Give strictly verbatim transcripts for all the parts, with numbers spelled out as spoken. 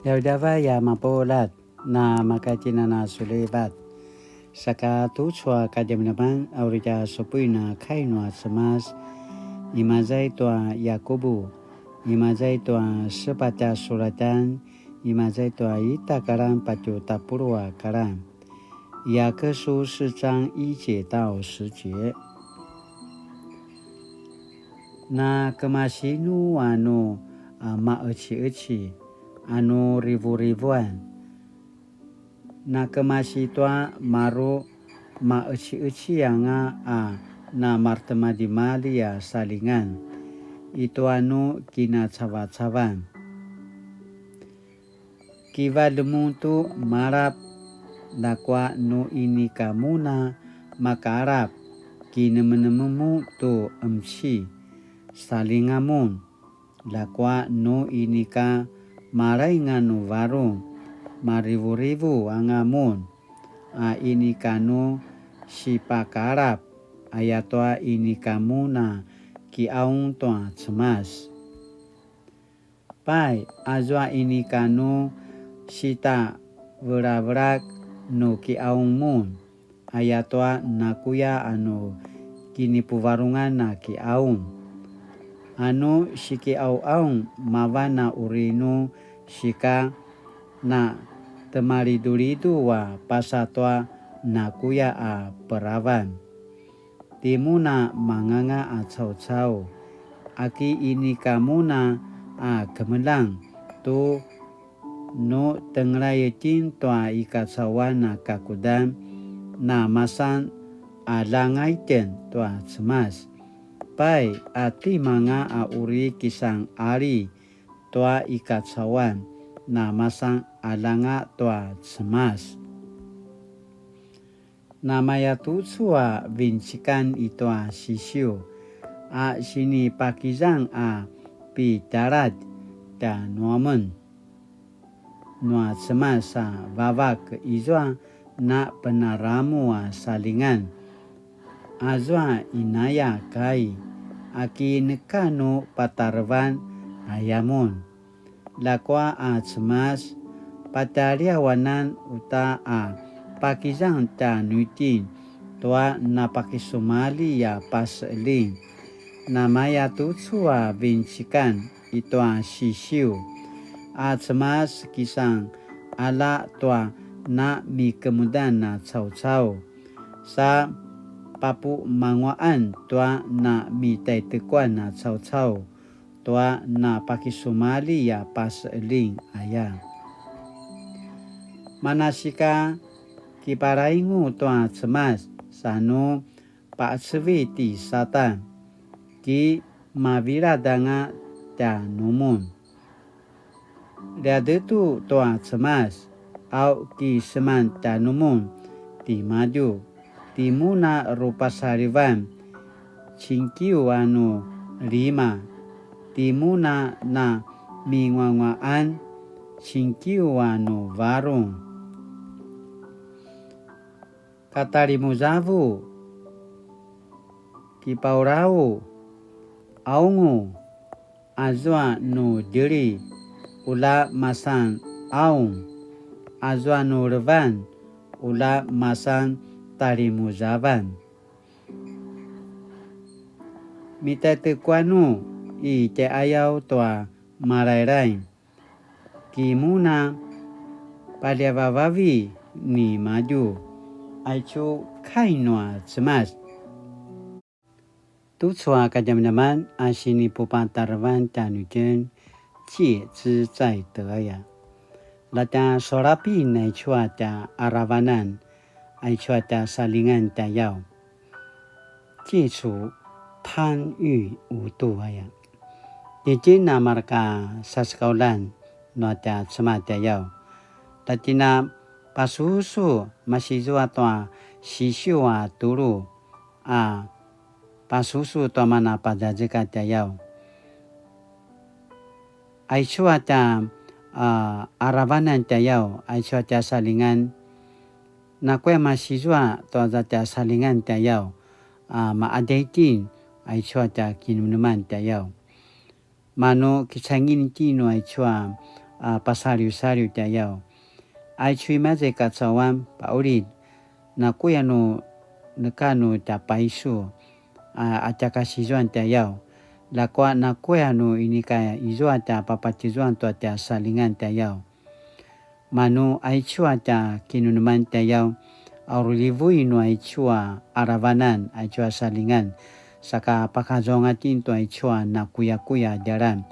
Djavadjavay a mapuljat, na maka tjinana sulivat. Saka tucu a kadjamadjaman a uri tja supuin a kai nua Cemas, imaza i tua Yakubu, imaza i tua sepatj a sulatjan, imaza i tua ita karan patje tapuluq a karan. 雅各书四章一节到十节。Na kemasinu a nu, a, maqeciqeci, a nu rivurivuan? Na kemasi tua maru maqeciqeci anga a na maretimaljimalji a salingan i tua nu kinacavacavan. Kivalj mun tu malap, ljakua nu inika mun a makaalap, kinemenemen mun tu qemci, salinga mun, ljakua nu inika malainga nu varung, marivurivu anga mun, a inika nu sipakaalap, ayatua inika mun a kiqaung tua Cemas. Pai, azua inika nu sitavelavelak nu kiqaung mun, ayatua nakuya a nu kinipuvarungan a kiqaung. A nu sikiqauqaung mavan a uri nu sika na temalidulidu a pasa tua nakuya a peravan. Timun a manganga a caucau, aki inika mun a kemeljang tu nu tengelay itjen tua i kacauan a kakudan, na masan aljanga itjen tua Cemas. Pai, a timanga a uri kisan qali tua i kacauan, na masan aljanga tua Cemas. Namayatucu a vincikan i tua Sisiu, a sinipakizang a pitjaladj tjanuamen nua Cemas a vavak izua na penaramu a salingan, azua inaya kai, aki neka nu patarevan aya mun. Ljakua a Cemas, patjaliawanan uta a pakizang tjanuitjen tua napakisumalji a paseqeljing. Namayatucu a vincikan i tua Sisiu, a Cemas kisan qalja tua namikemudan a caucau, sa papumanguaqan tua namitaitekuan a caucau tua napakisumalji a paseqeljing aya. Manasika kiparaingu tua Cemas sa nu paqecevi ti Satan, ki mavilad anga tjanumun. Ljadetu tua Cemas, au ki seman tjanumun timadju, timun a rupasalivan, cingkiu a nu lima, timun a naminguanguaqan, cingkiu a nu varung. Katalimuzavu, kipaurau, aungu, azua nu djeli, ula masan aung, azua nu levan, ula masan talimuzavan. Mitaitekuanu i tjaiqayaw tua Malailai, ki mun a paljavavavi nimadju, aicu kai nua Cemas. Tucu a kadjamadjaman a sinipupatarevan tjanuitjen, 戒之在得 aya. Latja sualapin aicu a tja aravanan, aicu a tja salingan tjayaw. 戒除贪欲无度 aya. Tjitjen a marka sasekaulan nua tja Cemas tjayaw. Latjina pasusu masizua tua sisiu a tulu a pasusu tua mana pazazekatj tjayaw. Aicu a tja, a, aravanan tjayaw, aicu a tja salingan, nakuya masizua tua za tja salingan tjayaw, a, maqadai itjen, aicu a tja kinemeneman tjayaw. Manu kicaingin itjen nu aicu a, a, pasaliusaliu tjayaw. Aicu imaza i kacauan, paqulid, nakuya nu neka nu tja paisu, a, a tja kasizuan tjayaw. Ljakua nakuya nu inika izua tja papatizuan tua tja salingan tjayaw. Manu aicu a tja kinemeneman tjayaw, a uri livui nu aicu a aravanan, aicu a salingan, saka pakazuanga itjen tua aicu a nakuyakuya a djalan,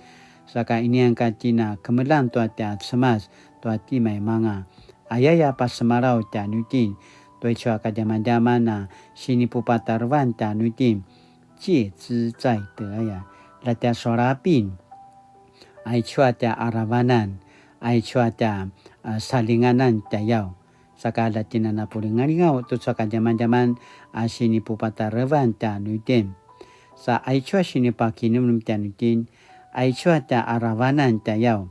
saka inianga itjen a kemeljang tua tja Cemas tua timaimanga. Ayaya pasemalaw tjanuitjen, tua aicu a kadjamadjaman a sinipupatarevan tjanuitjen, 戒之在得 aya, la tja sualapin, aicu a tja aravanan, aicu a tja, a, salinganan tjayaw. Saka la tjen a na pulingalingaw tucu a kadjamadjaman a sinipupatarevan tjanuitjen. Sa aicu a sinipakinemnem tjanuitjen, aicu a tja aravanan tjayaw.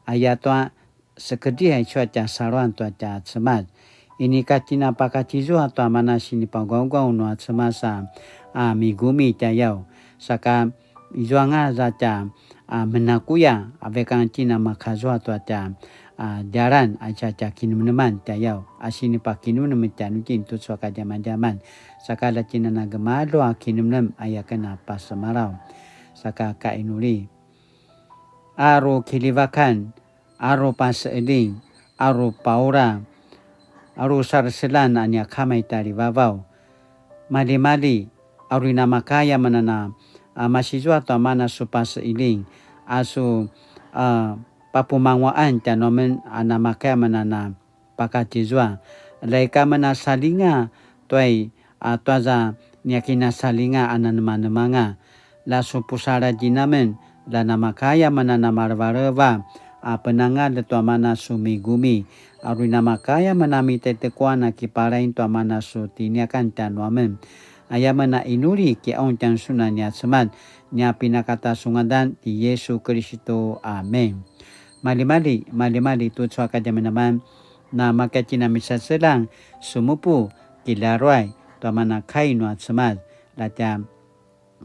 Ayatua sekedri aicu a tja saluan tua tja Cemas. Inika itjen a pakatizua tua mana sinipagawgaw nua Cemas a, a migumi tjayaw. Saka izuanga za tja, a, menakuya, a, vekang itjen a makazua tua tja, a, djalan, a, tja, tja kinemeneman tjayaw, a, sinipakinemenem tjanuitjen tucu a kadjamadjaman. Saka la tjen a na gemalju a kinemenem, aya ken a pasemalaw. Saka kainuli. Aru kilivakan, aru paseqeljing, aru paura, aru sareseljan a nia Kama i tjalivavaw. Maljimalji, aru i namakaya amen a na, a, masizua tua mana su paseqeljing, a su, a, papumanguaqan tjanuamen a namakaya amen a na pakatizua. Ljai ka amen a salinga tuai, a, tuaza nia kinasalinga a nanemanemanga. La su pusaladj amen, la namakaya amen a na malevaleva, a penangalj tua mana su migumi, a uri namakaya amen a mitetekuan a kipalain tua mana su tiniakan tjanuamen. Aya amen a inuli kiqaung tjanusun a nia Cemas, nia pinakata su ngadan ti Yesu Kiristu. Amen. Maljimalji, maljimalji tucu a kadjamadjaman, na maka itjen a misaseljang, sumupu, kilaruay, tua mana kai nua Cemas, la tja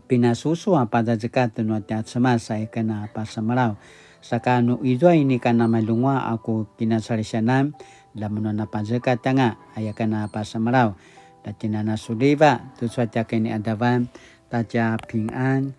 pinasusu a pazazekatj nua tja Cemas aya ken a pasemalaw. Saka nu izua inika namaljungua a ku kinasalisianan, la mun a na pazekatj anga aya ken a pasemalaw. La tjen a na suliva, tucu a tja kiniqadavan, ta tja pingan.